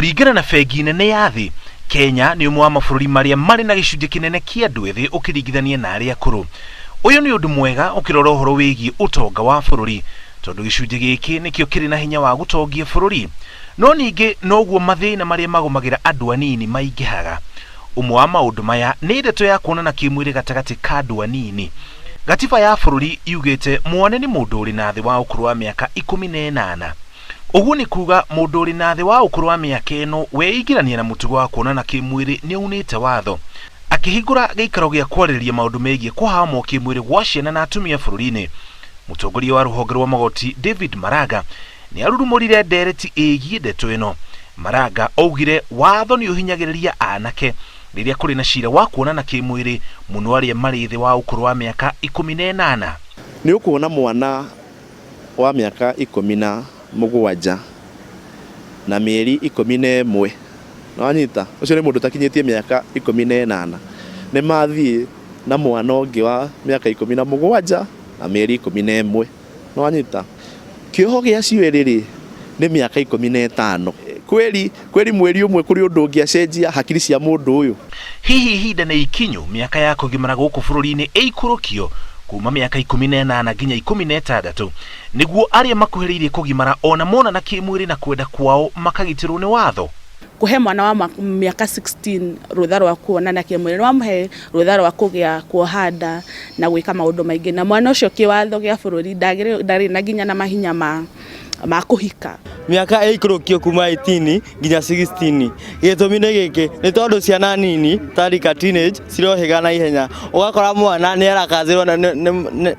Kũringana na bengi nene ya thĩ, Kenya nĩ ũmwe wa mabũrũri marĩa marĩ na gĩcunjĩ kĩnene kĩa andũ ethĩ ũkĩringithania na arĩa akũrũ. Ũyũ nĩ ũndũ mwega ũkĩrora ũhoro wĩgiĩ ũtonga wa bũrũri tondũ gĩcunjĩ gĩkĩ nĩkĩo kĩrĩ na hinya wa gũtongia bũrũri. No ningĩ noguo mathĩna marĩa magũmagĩra andũ anini maingĩhaga. Ũmwe wa maũndũ maya nĩ ndeto ya kuonana kĩmwĩrĩ gatagatĩ ka andũ anini. Gatiba ya bũrũri yugĩte mwane nĩ mũndũ ũrĩ na thĩ wa ũkũrũ wa mĩaka 18. Ũguo nĩ kuga mũndũ ũrĩ na thĩ wa ũkũrũ wa mĩaka ĩno weingĩrania na mũtugo wa kuonana kĩmwĩrĩ nĩ aunĩte watho. Akĩhingũra gĩikaro gĩa kwarĩrĩria maũndũ megiĩ kũhahamwo kĩmwĩrĩ gwa ciana na atumia bũrũri-inĩ, mũtongoria wa rũhonge rwa magoti David Maraga nĩ arurumũrire ndereti ĩgiĩ ndeto ĩno. Maraga augire watho nĩ ũhinyagĩrĩria anake rĩrĩa kũrĩ na cira wa kuonana kĩmwĩrĩ mũno arĩa marĩ thĩ wa ũkũrũ wa mĩaka 18. Nĩ ũkuona mwana wa mĩaka 17 na mĩeri 11, nĩwanyita? Ũcio nĩ mũndũ ũtakinyĩtie mĩaka 18, nĩ mathiĩ na mwana ũngĩ wa mĩaka 17 na mĩeri 11, nĩwanyita? Kĩoho gĩa acio erĩ rĩ, nĩ mĩaka 15. Kweri, kweri mweri ũmwe kũrĩ ũndũ ũngĩacenjia hakiri cia mũndũ ũyũ. Hihi ihinda nĩ ikinyu mĩaka ya kũgimara gũkũ bũrũri-inĩ ĩikũrũkio kuma mĩaka 18 nginya 16 nĩguo arĩa makuhĩrĩirie kũgimara ona monana kĩmwĩrĩ na kwenda kwao makagitĩrwo nĩ watho? Kũhe mwana wa mĩaka 16 rũtha rwa kuonana kĩmwĩrĩ, nĩ wamũhe rũtha rwa kũgĩa kuoha nda na gwĩka maũndũ maingĩ, na mwana ũcio kĩwatho gĩa bũrũri ndarĩ na nginya na mahinya ma kũhika. Mĩaka ĩikũrũkio kuma 18 nginya 16. Gĩtũmi nĩ gĩkĩ, nĩ tondũ ciana nini ta rika teenage cirohĩga na ihenya. Ũgakora mwana nĩ arakazĩrwo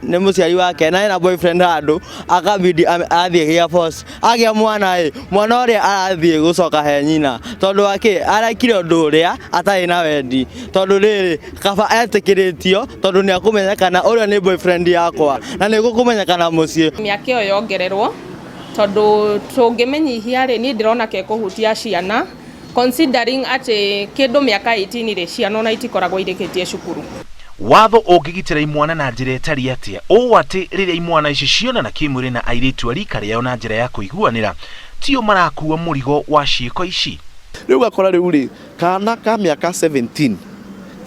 nĩ mũciari wake na ena boyfriend handũ akabidi athiĩ gĩa force. Agĩa mwana ĩ, mwana ũrĩa arathiĩ gũcoka he nyina tondũ wa kĩ? Arekire ũndũ ũrĩa atarĩ na wendi tondũ rĩrĩ kaba etĩkĩrĩtio tondũ nĩ akũmenyekana ũrĩa nĩ boyfriend yakwa na nĩ gũkũmenyekana mũciĩ. Mĩaka ĩyo yongererwo tondũ tũngĩmĩnyihia rĩ, niĩ ndĩrona ke kũhutia ciana considering atĩ kĩndũ mĩaka 18 rĩ, ciana ona itikoragwo irĩkĩtie cukuru. Watho ũngĩgitĩra imwana na njĩra ĩtariĩ atĩa ũũ atĩ rĩrĩa imwana ici cionana kĩmwĩrĩ na airĩtu a rika rĩao na njĩra ya kũiguanĩra, tio marakua mũrigo wa ciĩko ici? Rĩu ũgakora rĩu rĩ, kana ka mĩaka 17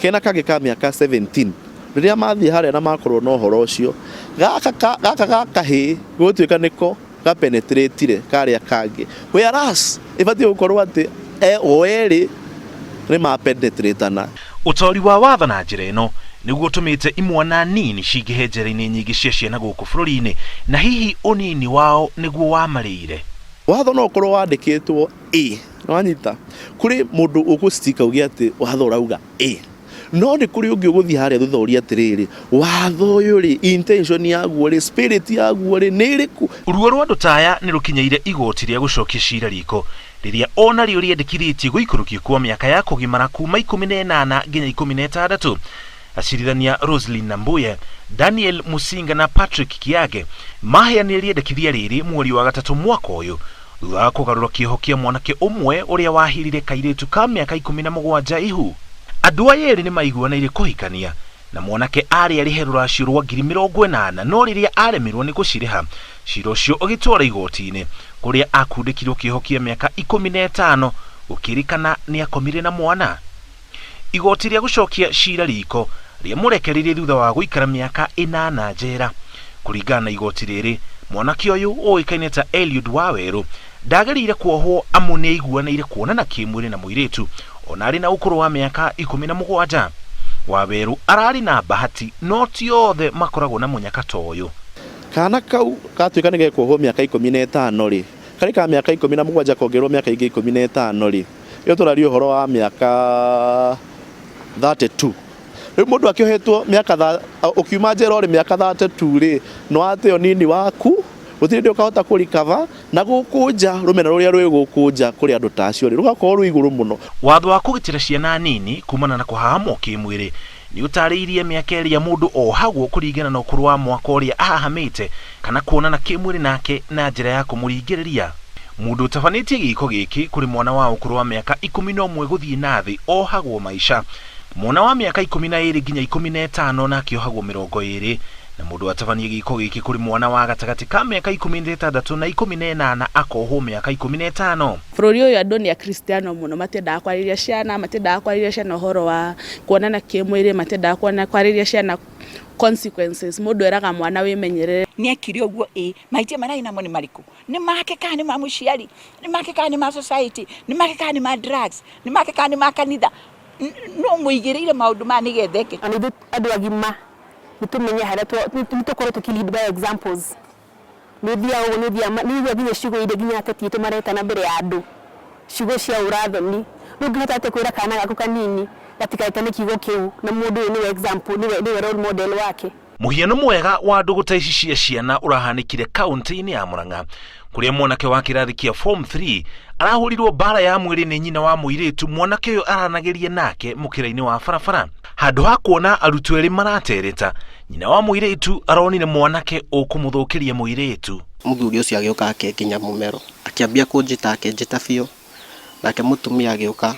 kena kangĩ ka mĩaka 17, rĩrĩa mathiĩ harĩa na makorwo na ũhoro ũcio, gaka gaka ga kahĩĩ gũgũtuĩka nĩko ga penetrate karĩa kangĩ, whereas ĩbatiĩ gũkorwo atĩ o erĩ nĩ ma penetratana. Ũtaũri wa watho na njĩra ĩno nĩguo ũtũmĩte imwana nini cingĩhe njera-inĩ nyingĩ cia ciana gũkũ bũrũri-inĩ, na hihi ũnini wao nĩguo wamarĩire. Watho no ũkorwo wandĩkĩtwo A, nĩwanyita? Kũrĩ mũndũ ũgũ stick auge atĩ watho ũrauga A, no nĩ kũrĩ ũngĩ ũgũthiĩ harĩa thutha ũrie atĩrĩrĩ, watho ũyũ rĩ, intention yaguo rĩ, spirit yaguo rĩ, nĩ ĩrĩkũ? Ruo rwa andũ ta aya nĩ rũkinyĩire igoti rĩa gũcokia cira riko rĩrĩa o narĩo rĩendekithĩtie gũikũrũkio kwa mĩaka ya kũgimara kuma 18 nginya 16. Acirithania Roselyn Nambuye, Daniel Musinga na Patrick Kiage maheanire rĩendekithia rĩrĩ mweri wa gatatũ mwaka ũyũ thutha wa kũgarũra kĩoho kĩa mwanake ũmwe ũrĩa wahirire kairĩtu ka mĩaka 17 ihu. Andũ aya erĩ nĩ maiguanĩire kũhikania na mwanake aarĩ arĩhe rũracio rwa 80,000 no rĩrĩa aremirwo nĩ gũcirĩha, cira ũcio ũgĩtwara igoti-inĩ kũrĩa akundĩkirwo kĩoho kĩa mĩaka 15 gũkĩrĩkana nĩ akomire na mwana. Igoti rĩa gũcokia cira riko rĩamũrekereirie thutha wa gũikara mĩaka 8 njera. Kũringana na igoti rĩrĩ, mwanake ũyũ ũĩkaine ta Eliud Wawerũ ndagĩrĩire kuohwo amu nĩ aiguanĩire kuonana kĩmwĩrĩ na mũirĩtu ona arĩ na ũkũrũ wa mĩaka 17. Wawerũ ararĩ na bahati no ti othe makoragwo na mũnyaka ta ũyũ. Kana kau gatuĩka nĩ gekuohwo mĩaka 15 rĩ, karĩ ka mĩaka 17 kongererwo mĩaka ĩngĩ 15 rĩ, ĩyo tũraria ũhoro wa mĩaka 32. Rĩu mũndũ akĩohetwo mĩaka, ũkiuma njera ũrĩ mĩaka 32 rĩ, nĩ wate ũnini waku, gũtirĩ hĩndĩ ũkahota kũ recover, na gũkũ nja rũmena rũrĩa rwĩ gũkũ nja kũrĩ andũ ta acio rĩ, rũgakorwo rwĩ igũrũ mũno. Watho wa kũgitĩra ciana nini kumana na kũhahamwo kĩmwĩrĩ nĩ ũtarĩirie mĩaka ĩrĩa mũndũ ohagwo kũringana na ũkũrũ wa mwaka ũrĩa ahahamĩte kana kuonana kĩmwĩrĩ nake na njĩra ya kũmũringĩrĩria. Mũndũ ũtabanĩtie gĩko gĩkĩ kũrĩ mwana wa ũkũrũ wa mĩaka 11 gũthiĩ na thĩ ohagwo maica. Mwana wa mĩaka 12 nginya 15 nake ohagwo 20. Na mũndũ atabanie gĩko gĩkĩ kũrĩ mwana wa gatagatĩ ka mĩaka 16 na 18 akohwo mĩaka 15. Bũrũri ũyũ andũ nĩ akristiano mũno, matiendaga kwarĩria ciana, matiendaga kwarĩria ciana ũhoro wa kuonana kĩmwĩrĩ, matiendaga kwarĩria ciana consequences. Mũndũ eraga mwana wĩmenyerere. Nĩ ekire ũguo ĩ, mahĩtia marĩa namo nĩ marĩkũ? Nĩ make kana nĩ ma mũciari? Nĩ make kana nĩ ma society? Nĩ make kana nĩ ma drugs? Nĩ make kana nĩ ma kanitha? No mũigĩrĩire maũndũ maya nĩgetha eke. Ona ithuĩ andũ agima nĩ tũmenye harĩa nĩ tũkorwo tũkĩ lead by examples. Nĩ ũthiaga ũguo, nĩ ũthiaga, nĩ ũiguaga nginya ciugo iria nginya ateti aitũ maretana mbere ya andũ, ciugo cia ũra thoni. Rĩu ũngĩhota atĩa kwĩra kana gaku kanini gatigetane kiugo kĩu na mũndũ ũyũ nĩwe example, nĩwe role model wake? Mũhiano mwega wa ndũgũ ta ici cia ciana ũrahanĩkire kaunti-inĩ ya Murang'a, kũrĩa mwanake wa kĩrathi kĩa form 3 arahũrirwo mbara ya mwĩrĩ nĩ nyina wa mũirĩtu mwanake ũyũ aranagĩria nake mũkĩra-inĩ wa barabara. Handũ ha kuona arutwo erĩ maratereta, nyina wa mũirĩtu aronire mwanake ũkũmũthũkĩria mũirĩtu. Mũthuri ũcio agĩũka akĩnginya mũmero, akĩambia kũnjĩta, akĩnjĩta biũ, nake mũtumia agĩũka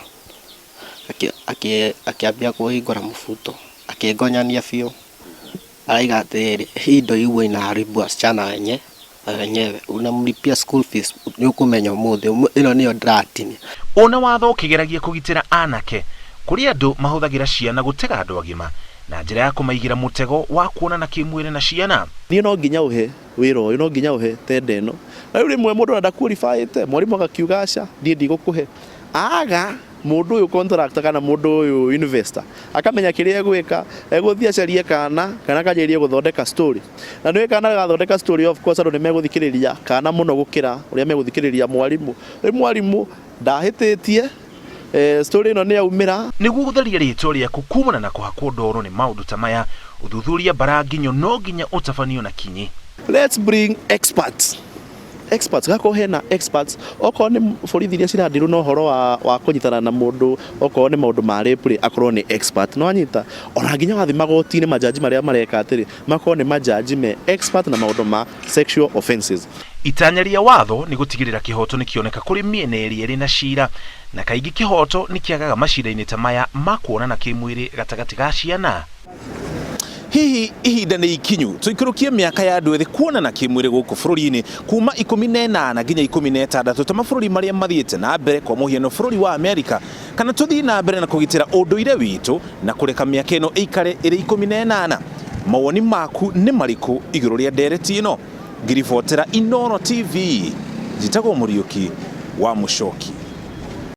akĩambia kũhingũra mũbuto, akĩngonyania biũ, araiga atĩrĩrĩ, hii ndo huwa inaharibu wasichana wenyewe, unamlipia school fees, nĩ ũkũmenya ũmũthĩ, ĩno nĩyo ndĩratinia. Ona watho ũkĩgeragia kũgitĩra anake, kũrĩ andũ mahũthagĩra ciana gũtega andũ agima na njĩra ya kũmaigĩra mũtego wa kuonana kĩmwĩrĩ na ciana. Niĩ no nginya ũhe wĩra ũyũ, no nginya ũhe tenda ĩno. Na rĩu rĩmwe mũndũ ona ndaqualifyĩte, mwarimũ agakiuga aca, niĩ ndigũkũhe. Aga mũndũ ũyũ contractor kana mũndũ ũyũ investor akamenya kĩrĩa egwĩka, egũthiĩ acarie kana, kana kanjĩrĩrie gũthondeka story. Na nĩũĩ kana gathondeka story, of course andũ nĩ megũthikĩrĩria kana mũno gũkĩra ũrĩa megũthikĩrĩria mwarimũ. Rĩu mwarimũ ndahĩtĩtie, story ĩno nĩ yaumĩra. Nĩguo gũtheria rĩtwa rĩaku kumana na kũhakwo ndoro nĩ maũndũ ta maya, ũthuthuria mbaranginyo no nginya ũtabanio na kinyi. Let's bring experts. Experts, gakorwo hena experts, okorwo nĩ borithi iria ciradirwo na ũhoro wa kũnyitana na mũndũ, okorwo nĩ maũndũ ma rape rĩ, akorwo nĩ expert. Nĩ wanyita? Ona nginya wathiĩ magoti-inĩ majaji marĩa mareka atĩrĩ, makorwo nĩ majaji me expert na maũndũ ma sexual offences. Itanya rĩa watho nĩ gũtigĩrĩra kĩhoto nĩ kĩoneka kũrĩ mĩena ĩrĩa ĩrĩ na cira, na kaingĩ kĩhoto nĩ kĩagaga macira-inĩ ta maya ma kuonana kĩmwĩrĩ gatagatĩ ga ciana. Hihi ihinda nĩ ikinyu tũikũrũkie mĩaka ya andũ ethĩ kuonana kĩmwĩrĩ gũkũ bũrũri-inĩ kuma 18 nginya 16 ta mabũrũri marĩa mathiĩte na mbere, kwa mũhiano bũrũri wa Amerika, kana tũthiĩ na mbere na kũgitĩra ũndũire witũ na kũreka mĩaka ĩno ĩikare ĩrĩ 18? Mawoni maku nĩ marĩkũ igũrũ rĩa ndereti ĩno? Ngiribotera Inooro TV, njĩtagwo Mũriũki wa Mũcoki.